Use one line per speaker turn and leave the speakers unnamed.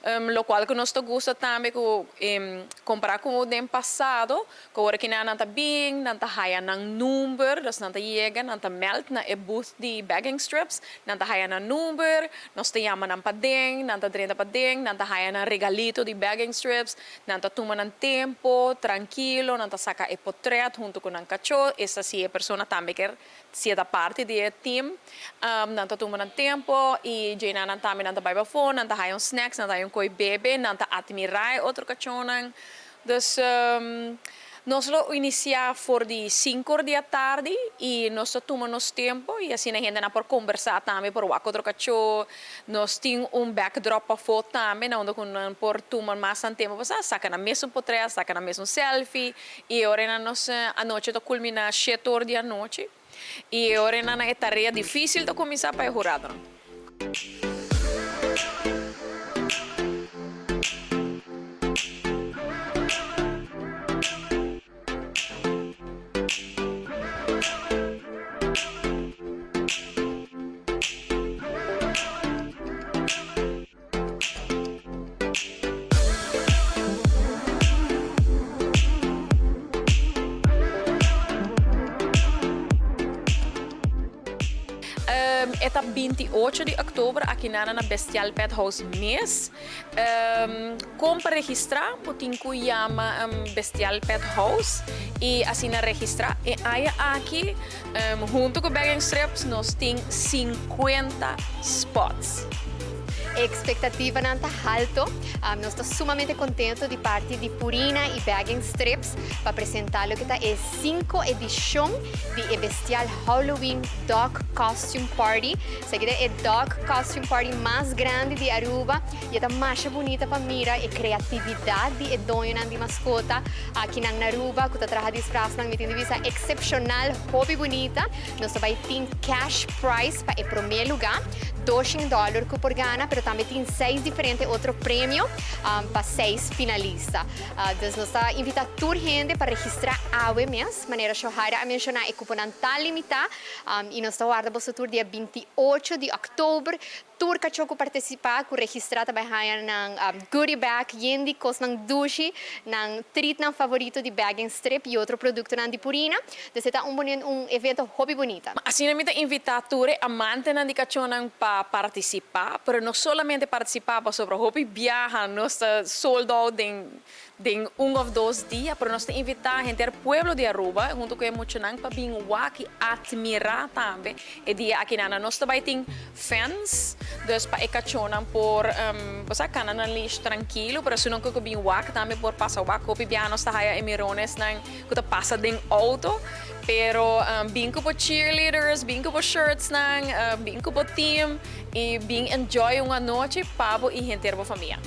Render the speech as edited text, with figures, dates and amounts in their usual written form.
Locual cu nos ta gusta tambe cu compara cu den pasado cu ora ki nan ta bin nan ta haya nan number, dus nan ta yega nan ta meld na e booth di bagging strips, nan ta haya nan number, nos ta yama nan paden, nan ta drenta paden, nan ta haya nan regalito di bagging strips, nan ta tuma nan tempo trankilo, nan ta saca e potret hunto cu nan cacho, esta si e persona tambe kier Si e ta parti di e team, nan ta tuma nan tempo y djei nan tambe nan ta bai bafó, nan ta haya un snacks, nan ta haya un koe bebe, nan ta admira e otro cachónan. Dus nos lo inicia for di cinco or di atardi y nos ta tuma nos tempo y asina hendenan por combersa tambe, por wak otro cachó. Nos tin un backdrop pafó tambe na unda cu nan por tuma mas nan tempo pa sa, saca nan mesun potret, saca nan mesun selfie. I e orenan nos anochi ta kulminá shete or di anochi. I e orenan e tarea difísil ta kuminsá pa e huradonan. E ta 28 di oktober aki nana na Bestial Pet House mes. Kon pa registrá? Bo tin ku yama Bestial Pet House i asina registrá. E aña aki Huntu ku Bagging Strips nos tin 50 spots.
E ekspektativanan ta halto. Nos ta sumamente kontento di parti di Purina i Bagging Strips pa presentá loke ta e sinku edishon di e bestial Halloween Dog Costume Party. Esaki ta e Dog Costume Party mas grandi di Aruba i e ta masha bunita pa mira e kreatividat di e doñonan di maskota. Akinan na Aruba ku ta traha disfrasnan mi tin di bisa eksepshonal hopi bunita. Nos ta bai tin cash prize pa e promé lugá, doshin dòler ku por gana, pero tambe tin seis diferente otro premio pa seis finalista. Dus nos ta invitá tur hende pa registrá awe mes. Manera Shohaira a menshoná e kuponan ta limitá i nos ta warda boso tur dia 28 di òktober. Tur kachó ku partisipá, ku registrá ta bai haña nan goodie bag yen di kosnan dushi, nan treatnan favorito di Bagging Strip i otro produktonan di Purina. Dus e ta un un evento hopi bunita.
Asina mi ta invitá tur e amantenan di kachónan pa partisipá, pero no solamente partisipá pasobra hopi biaha nos ta sold out den Den un of dos dia, pero nos ta invitá henter pueblo di Aruba hunto ku e muchanan pa bin wak i atmirá tambe e dia akinan. Nos ta bai tin fence, dus pa e kachónan por bo sa kana nan leash trankilo, pero esunnan ku bin wak tambe por pasa wak. Hopi biaha nos ta haya e mironesnan ku ta pasa den outo, pero bin ku bo cheerleaders, bin ku bo shirtsnan, bin ku bo team i bin enjoy un anochi pa bo i henter bo famia.